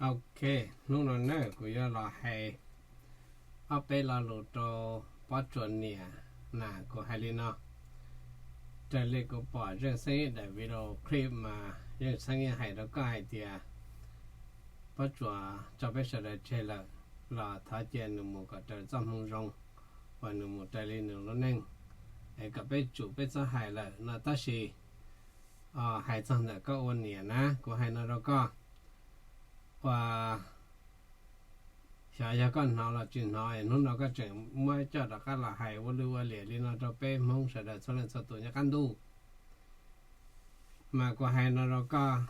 Ok, hnub no na kuv yuav los hais ob peb lo lus rau Pob Tsuas niam na. Kuv hais li no, raws li kuv pom Zeej Xeeb ib daim video clip mas Zeej Xeeb yeej hais rau koj hais tias Pob Tsuas tso peb sawv daws tseg lawm, los thov cia nws mus kom raws txoj hmoo zoo uas nws mus raws li nws lub neej, es kom peb tsum peb txhob hais lawm no. Tab sis hais txog ntawm koj ua niam na, kuv hais no rau koj, ua xyov yog koj hnov los tsis hnov, hnub no koj tseem muab coj rov qab los hais ua lwj ua liam li no rau peb Hmoob sawv daws txhua leej txhua tus nyob qab ntuj. Mas kuv hais no rau koj,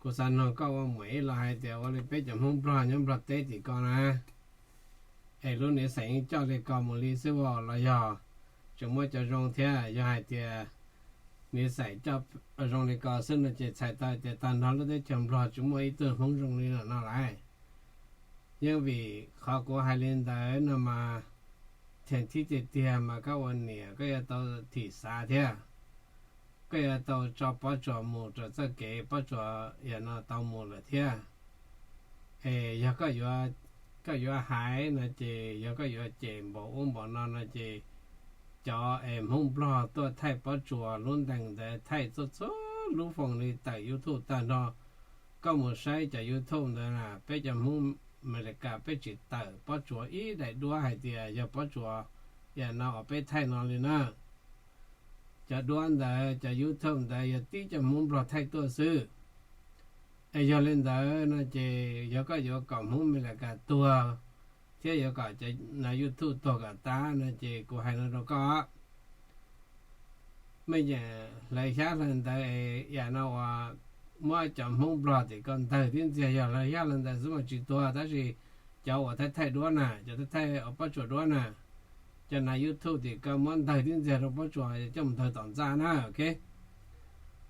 kuv xav nug koj ua muam ib los hais tias ua li peb cov Hmoob Nplog nyob Nplog teb tim ko na, es lub niv xeem coj li ko mus li xwb as los yog tseem muaj cov zoo thiab? Yog hais tias niv xeem coj zoo li ko xwb no ces txhais tau tias tag nrho lub teb chaws Nplog tsis muaj ib tug Hmoob zoo li no lawm. Yeej vim qhov kuv hais li ntawd no mas, thim thib tiag tiag mas koj ua niam koj yuav tau thim xav thiab, koj yuav tau tso Pob Tsuas mus rau txoj kev Pob Tsuas yam no tau mus lawm thiab. Es yog koj yuav hais no ces yog koj yuav cem npaum ub npaum no no ces cov es Hmoob Nplog tuaj thaij Pob Tsuas lub ntees ntawd thaij txhua txhua lub foos li tawm YouTube tag nrho. Koj mus saib cov YouTube ntawd na, peb cov Hmoob Amelikas peb tsis tawm Pob Tsuas ib daim duab hais tias yog Pob Tsuas yam no uas peb thaij no li na. Cov duab ntawd cov YouTube ntawd yog tib cov Hmoob Nplog thaij tuaj xwb. Es yog li ntawd no ces yog koj yuav kom Hmoob Amelikas tuag thiab yuav kom cov YouTube tuag kom tas no ces kuv hais no rau koj, mej yeem hlawv xyab hlawv ntawv yam no uas muab cov Hmoob Nplog tim ko ntawg tib ntxiag, yog hlawv xyab hlawv ntawv xwb mas tsis tuag, tab sis cov uas thaij thaij duab na, cov thaij thaij Pob Tsuas duab na, cov nas YouTube tim ko muab ntawg tib ntxiag rau Pob Tsuas coj mus ntawg tom ntxa na. Ok,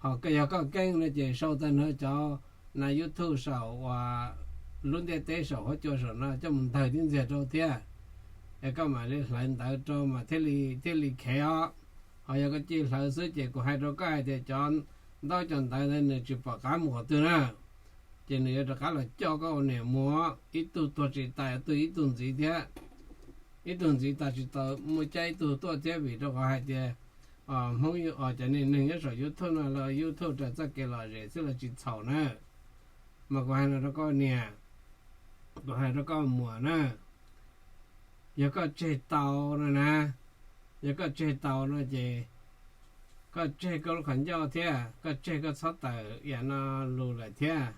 ho yog koj keeb no ces sau tag nrho cov nas YouTube saum uas lub ntiaj teb saum huab cua saum no coj mus ntawg tib ntxiag rau thiab, es koj mam li hlawv ntawv rau mas thiaj li khev os. Ho yog koj cia li hlawv xwb ces kuv hais rau koj hais tias cov ntaub cov ntawv ntawd nws tsis pom qab mus qhov twg na, ces nws yuav rov qab los coj koj ua niam mus, ib tug tuag tsis tas, ib tug ntxiv thiab, ib tug ntxiv tas tsis tau muaj cab ib tug tuaj thiab, vim rau qhov hais tias Hmoob, cov neeg nyob saum YouTube no lawv YouTube raws txoj kev lom zem xwb, lawv tsis txhaum na. Mas kuv hais no rau koj niam, kuv hais rau koj muam na, yog koj tseg tau no na, yog koj tseg tau no ces koj tseg koj lub qhov ncauj thiab koj tseg koj txhob tawm yam no lus lawm thiab.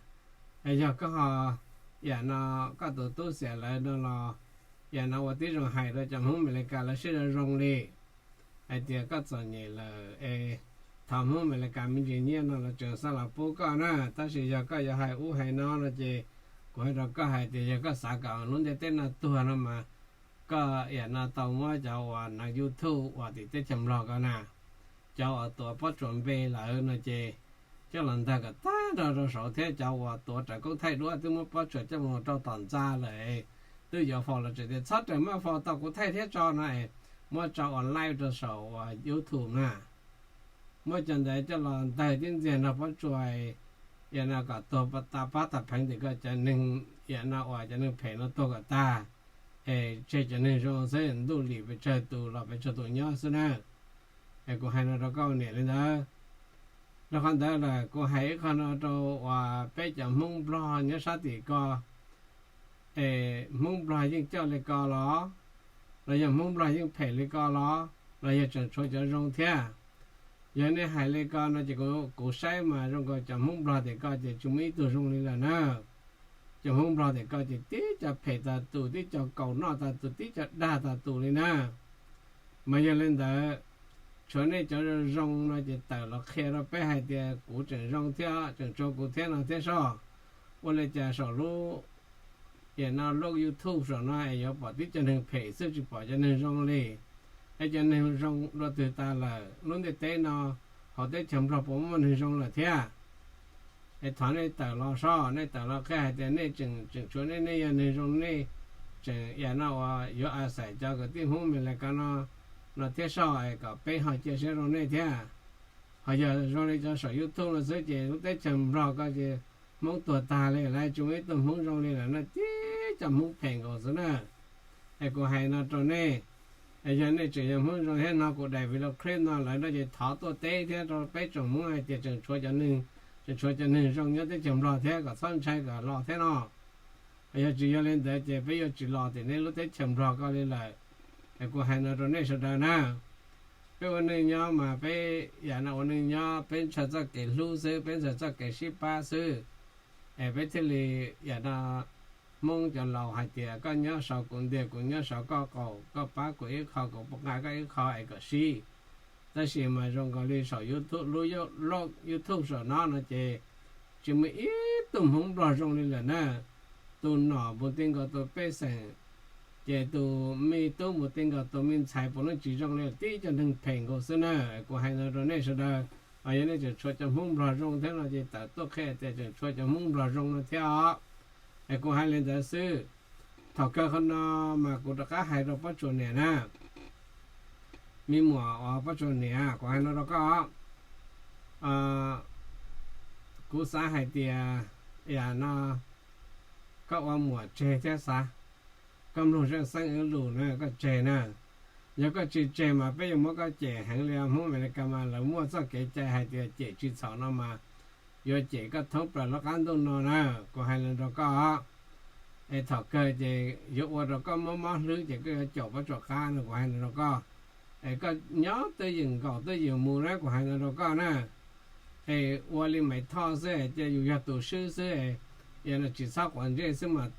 Yog koj ho yam no, koj tus tub xiam lawv no los yam no ua tib zoo hais rau cov Hmoob Amelikas lawv sib zoo zoo li hais tias koj txom nyem lawm es thov Hmoob Amelikas me ntsis nyiaj no los tseem xav los pub koj na. Tab sis yog koj yuav hais ub hais no no ces kuv hais rau koj hais tias yog koj xav kom lub ntiaj teb no tuag no mas koj yam no tau muab cov uas nas YouTube uas tim teb chaws Nplog ko na, cov uas tuav Pob Tsuas npe lawm no ces coj los ntawg kom tag nrho rau saud thiab cov uas tuav raws koob thaij duab twb muab Pob Tsuas coj mus rau tom ntxa lawm, twb yuav faus los tseem tias txhob raws maj faus tau kuv thaij thiab tso no es muab tso online rau saum uas YouTube na. Muab cov ntawd coj los ntawg tib ntxiag nrog Pob Tsuas, yam no kom tuag tas pab tas pheev tim ko, cov neeg yam no uas cov neeg phem no tuag kom tag, es tseg cov neeg zoo xwb, ntuj lim pes tsawg tus los pes tsawg tus nyob xwb na. Es kuv hais no rau koj niam li ntawd. Rau qhov ntawd lawm kuv hais ib qho no rau uas peb cov Hmoob Nplog nyob sab tim ko, es Hmoob Nplog yeej coj li ko los, los yog Hmoob Nplog yeej phem li ko los, los yog tseem tshuav cov zoo thiab? Yog nej hais li ko no ces kuv saib mas zoo nkaus cov Hmoob Nplog tim ko ces tsis muaj ib tug zoo li lawm na. Cov Hmoob Nplog tim ko ces tib co phem tas tus, tib co kaus noj tas tus, tib co dag tas tus li na. Mas yog li ntawd, tshuav nej cov zoo no ces tawm los qhia rau peb hais tias kuv tseem zoo thiab, tseem tshuav kuv thiab no thiab soj. Ua li cas saum lub, yam no lub YouTube saum no es yuav pom tib co neeg phem xwb tsis pom cov neeg zoo li? Es cov neeg zoo dua twg tas lawm? Lub ntiaj teb no, hauv teb chaws Nplog puas muaj neeg zoo lawm thiab? Es thov nej tawm los soj, nej tawm los qhia hais tias nej tseem, tseem tshuav nej, nej yog neeg zoo, nej tseem yam no uas yuav a xais cov kwv tij Hmoob Amelikas no, no thiab soj, es kom peb ho cia siab rau nej thiab. Ho yog zoo li cov saum YouTube no xwb ces lub teb chaws Nplog ko ces Hmoob tuag tag li lawm, tsis muaj ib tug Hmoob zoo li lawm na, tib cov Hmoob phem nkaus xwb na. Es kuv hais no rau nej, yog nej tseem yog Hmoob zoo thiab hnov kuv daim video clip no lawm no ces thov tuaj teb thiab rau peb tsoom Hmoob hais tias tseem tshuav cov neeg, tseem tshuav cov neeg zoo nyob teb chaws Nplog thiab kom txhob ntshai kom los thiab no. Yog tsis yog li ntawd ces peb yuav tsis los tim nej lub teb chaws Nplog ko li lawm. Es kuv hais no rau nej sawv daws na, peb ua neej nyob mas peb yam no ua neej nyob peb ntshaw txoj kev hlub xwb, peb ntshaw txoj kev sib pab xwb. Es peb thiaj li, yam no Hmoob cov laus hais tias koj nyob saum kuv ntiag, kuv nyob saum koj qaum, koj pab kuv ib qho, kuv nqa koj ib qho es kom sib. Tab sis mas zoo nkaus li saum YouTube, lub YouTube saum no no ces tsis muaj ib tug Hmoob Nplog zoo li lawm na. Tus nom mus ti nkaus tus pej xeem, ces tus me tub mus ti nkaus tus me ntxhais puav leej tsis zoo li, tib cov neeg phem nkaus xwb na. Kuv hais no rau nej sawv daws, yog nej tseem tshuav cov Hmoob Nplog zoo thiab no ces tawm tuaj qhia tias tseem tshuav cov Hmoob Nplog zoo no thiab os. Es kuv hais li ntawd xwb. Thaum kawg qhov no mas kuv rov qab hais rau Pob Tsuas niam na, me muam uas Pob Tsuas niam, kuv hais no rau koj, kuv xav hais tias yam no koj ua muam tseg thiab xav, koj mloog Zeej Xeeb wb lus na koj tseg na. Yog koj tsis tseg mas peb yuav muab koj cem heev li. Hmoob Amelikas mas lawv muaj txoj kev cai hais tias cem tsis txhaum no mas yuav cem koj thoob plaws lub qab ntuj no na, kuv hais li rau koj. Es thaum kawg ces yuav ua rau koj mob mob hlwb ces koj yuav caum Pob Tsuas qab no, kuv hais li rau koj. Es koj nyob twj ywm nkaum twj ywm mus na, kuv hais li rau koj na. Es ua li Maiv Thoj xwb, cia yus yog tus swb xwb, yog no tsis txhob quav ntsej xwb mas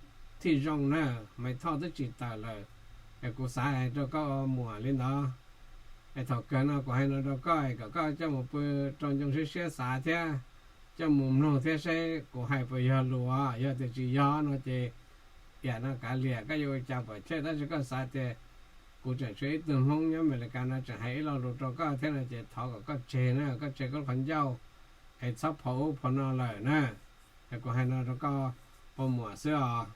thiaj zoo na. Maiv Thoj twb tsis tawm lawm. Es kuv xav hais rau koj ua muam li ntawd. Es thaum kawg no kuv hais no rau koj kom koj coj mus pw rau ncoo siab siab xav thiab coj mus mloog thiab seb kuv hais puas yog lus. Yog tias tsis yog no ces yam no kav liam, koj yuav ua cas pom chej. Tab sis koj xav tias kuv tseem tshuav ib tug Hmoob nyob Amelikas no tseem hais ib lo lus rau koj thiab no ces thov kom koj tseg na, koj tseg koj lub qhov ncauj es txhob phov ub phov no lawm na. Es kuv hais no rau koj ua muam xwb os.